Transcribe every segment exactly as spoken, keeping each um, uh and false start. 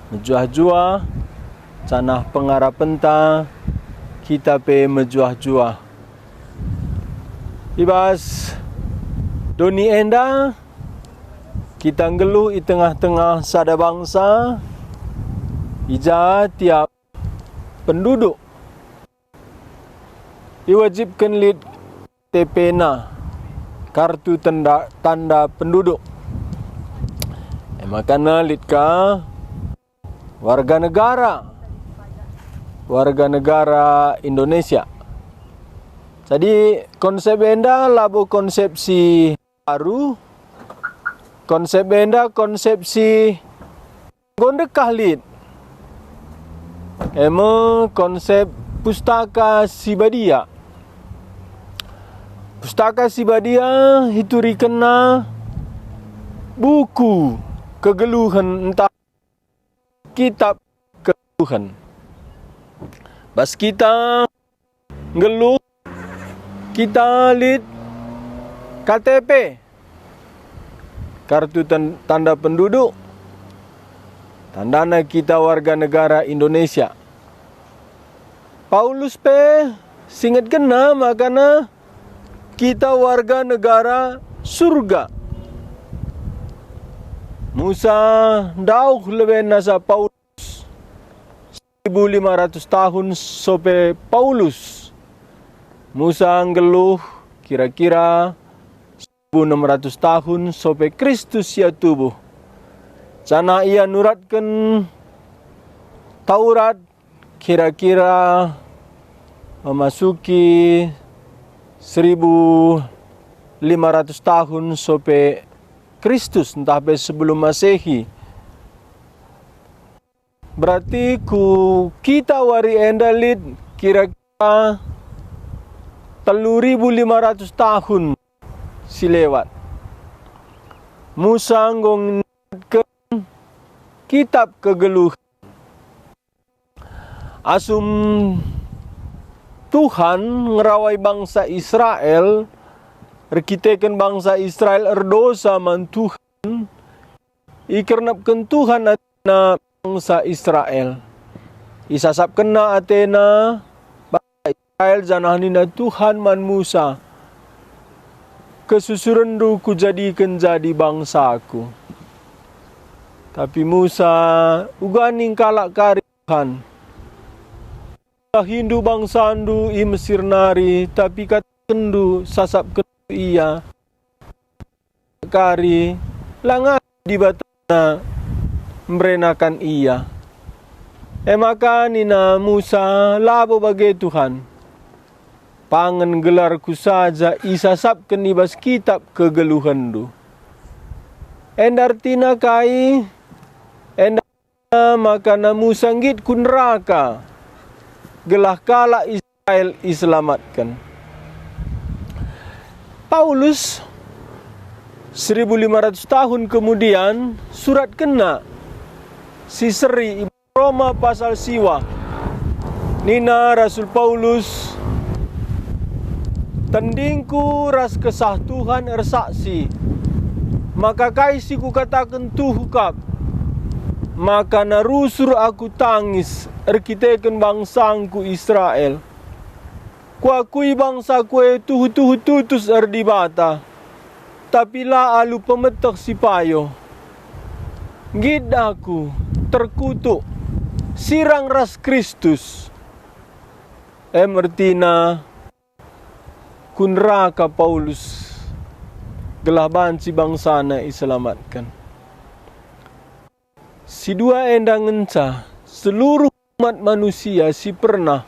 mejuah-juah, janah pengarapenta kita pe mejuah-juah. I bas doni enda, kita nggeluh i tengah-tengah sada bangsa, i ja tiap penduduk iwajibken lit K T P-na, kartu tanda, tanda penduduk. E maka lit ka warga negara, warga negara Indonesia. Jadi, konsep enda labo konsep si baru, konsep enda konsep si enggo ndekah lit. E me konsep Pustaka Si Badia. Pustaka Si Badia iturikenna buku kegeluhen ntah kitab kegeluhen. Bas kita nggeluh, kita lit K T P, kartu tan-, tanda penduduk, tandana kita warga negara Indonesia. Paulus pe singetkenna makana kita warga negara surga. Musa ndauh leben asa Paulus seribu lima ratus tahun sope Paulus. Musa nggeluh kira-kira seribu enam ratus tahun sope Kristus ia tubuh. Janah ia nuratken Taurat kira-kira memasuki seribu lima ratus tahun sope Kristus, ntah pe sebelum Masehi. Berarti ku kita wari enda lit kira-kira telu ribu lima ratus tahun si lewat. Musa enggo ngingatken kitab kegeluh. Asum Tuhan ngerawai bangsa Israel, erkiteken bangsa Israel erdosa man Tuhan, ikernepken Tuhan atena bangsa Israel. Isasapkenna atena bangsa Israel janah nina Tuhan man Musa, "Kesusurenndu Kujadiken jadi bangsaKu." Tapi Musa uga ningkalak kari Tuhan. "Dahindu bangsandu i Mesir nari, tapi katakenndu sasapkenndu ia kari, la ngasup Dibatana mberenaken ia." E maka nina Musa, "Labo bage Tuhan, pangen gelarKu saja isasapken i bas kitab kegeluhenNdu." Enda ertina kai? Enda makana Musa nggit ku neraka, gelah kalak Israel iselamatken. Paulus, seribu lima ratus tahun kemudian, suratkenna si seri i Roma pasal siwah. Nina Rasul Paulus, "Tendingku ras Kesah Tuhan ersaksi, maka kai si kukataken tuhu kap, makana rusur aku tangis erkiteken bangsangku Israel. Kuakui bangsaku e tuhu-tuhu tutus erdibata, tapi la alu pemeteh si payo. Nggit aku terkutuk, sirang ras Kristus." Em ertina, ku neraka Paulus gelah banci bangsana iselamatken. Si dua enda ngenca seluruh umat manusia si pernah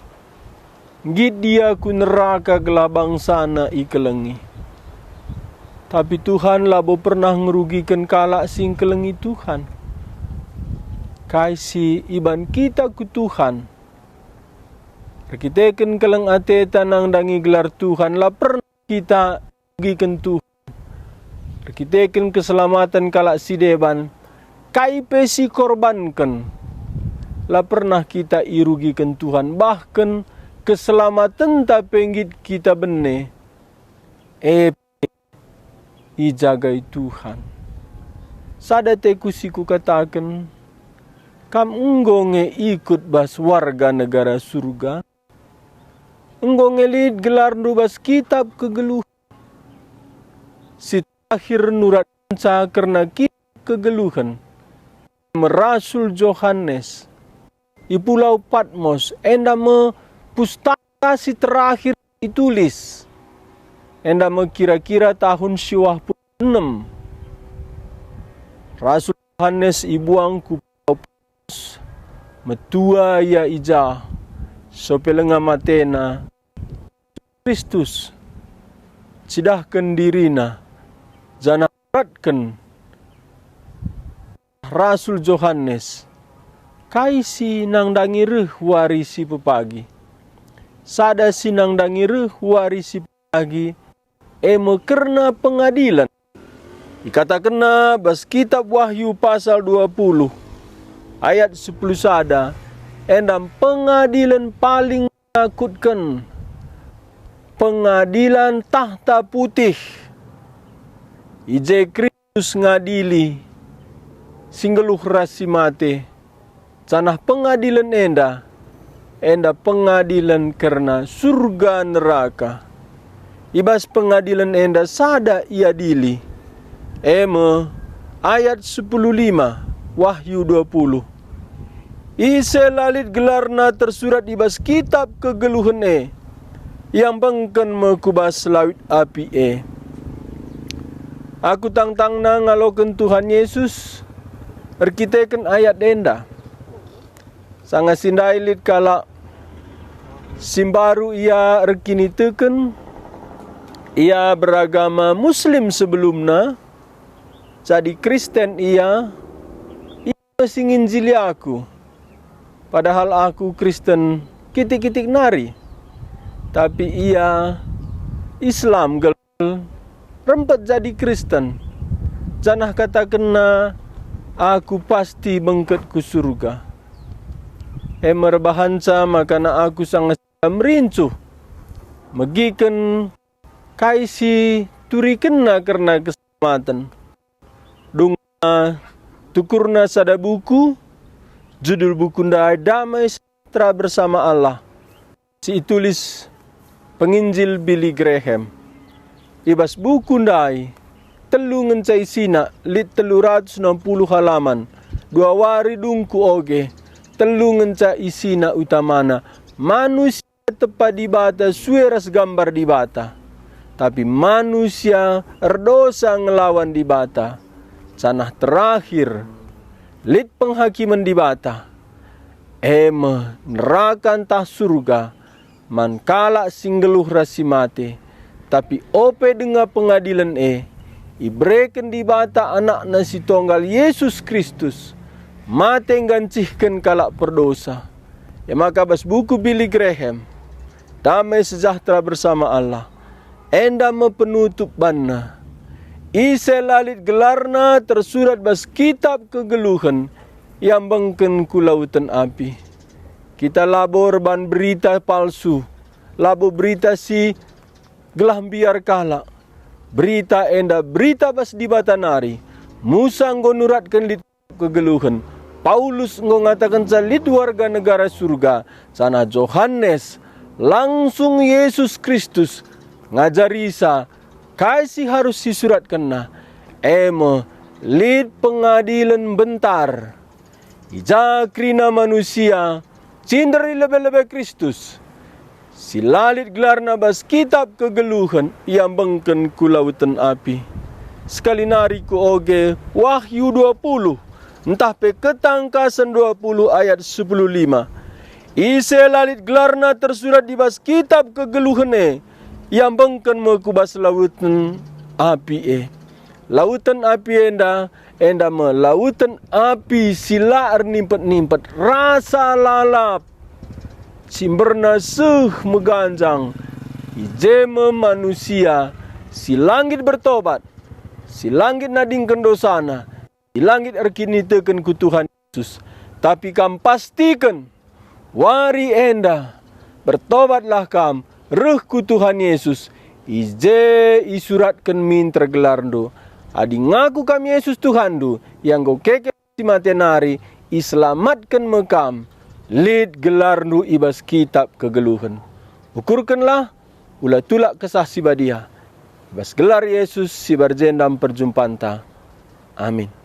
nggit ia ku neraka gelah bangsana ikelengi. Tapi Tuhan labo pernah ngerugiken kalak si ngkelengi Tuhan. Kai si iban kita ku Tuhan, erkiteken keleng ateta nandangi gelar Tuhan, la pernah kita rugiken Tuhan. Erkiteken keselamaten kalak si deban, kai pe si korbanken, la pernah kita irugiken Tuhan, bahken keselamatenta pe nggit kita bene, e pe ijagai Tuhan. Sada teku si kukataken, kam enggo nge ikut bas warga negara surga? Enggo nge lit gelarndu bas kitap kegeluhen. Si terakhir nuratkenca kerna kitap kegeluhen, me rasul Johanes. I pulau Patmos, enda me pustaka si terakhir itulis. Enda me kira-kira tahun siwah puluh enem. Rasul Johanes ibuang ku pulau Patmos, metua ia i ja, sope lenga matena, Kristus cidahken diriNa, janah beratken rasul Johanes, kai si nandangi reh wari si pepagi. Sada si nandangi reh wari si pepagi, e me kerna pengadilen. Ikatakenna bas kitab Wahyu pasal dua puluh ayat sepuluh sada, enda pengadilen paling menakutken, pengadilan tahta putih. I je Kristus ngadili si nggeluh ras si mate, janah pengadilen enda, enda pengadilen kerna surga neraka. I bas pengadilen enda sada iadili, e me ayat sepuluh lima, Wahyu dua puluh. Ise la lit gelarna tersurat i bas kitap kegeluhen e, iambengken me ku bas lawit api e. Aku tangtangna ngaloken Tuhan Yesus erkiteken ayat enda. Sanga si ndai lit kalak si mbaru ia erkiniteken, ia beragama Muslim sebelumna, jadi Kristen ia, ia me si nginjili aku, padahal aku Kristen kitik-kitik nari. Tapi ia Islam gel rempet jadi Kristen, janah katakenna, "Aku pasti bengket ku surga." E me erbahanca makana aku sanga merincuh megiken kai si turikenna kerna keselamaten. Dungna tukurna sada buku, judul buku ndai Damai Sejahtera Bersama Allah, si itulis penginjil Billy Graham. I bas buku ndai, telu ngenca isina, lit telu ratus enam puluh halaman. Dua wari dung ku oge, telu ngenca isina utamana, manusia tepa Dibata sue ras gambar Dibata, tapi manusia erdosa ngelawan Dibata. Janah terakhir, lit penghakimen Dibata, e me neraka ntah surga man kalak si nggeluh ras si mate. Tapi ope denga pengadilen e, ibereken Dibata AnakNa si Tonggal, Yesus Kristus, mate nggancihken kalak perdosa. E maka bas buku Billy Graham, Damai Sejahtera Bersama Allah, enda me penutup banna. Ise la lit gelarna tersurat bas kitap kegeluhen, iambengken ku lauten api. Kita labo erban berita palsu, labo berita si gelah mbiar kalak. Berita enda berita bas Dibata nari. Musa enggo nuratken lit kegeluhen. Paulus enggo ngatakenca lit warga negara surga, janah Johanes langsung Yesus Kristus ngajarisa kai si harus sisuratkenna, e me lit pengadilen mbentar. I ja kerina manusia cinder i lebe-lebe Kristus, si la lit gelarna bas kitap kegeluhen, iambengken ku lauten api. Sekali nari ku oge Wahyu dua puluh, ntah pe Ketangkasen dua puluh ayat sepuluh lima. Ise la lit gelarna tersurat i bas kitap kegeluhen e, iambengken me ku bas lauten api e. Lauten api enda, enda me lauten api si la ernimpet-nimpet, rasa lalap, cimberna seh meganjang. I je me manusia si la nggit bertobat, si la nggit nadingken dosana, si la nggit erkiniteken ku Tuhan Yesus. Tapi kam pastiken, wari enda, bertobatlah kam, reh ku Tuhan Yesus, i je isuratken minter gelarndu. Adi ngaku kam Yesus Tuhanndu, ia enggo keke si mate nari, iselamatken me kam, lit gelarndu i bas kitap kegeluhen. Ukurkenlah, ula tulak Kesah Si Badia. I bas gelar Yesus si barjenda mperjumpanta. Amin.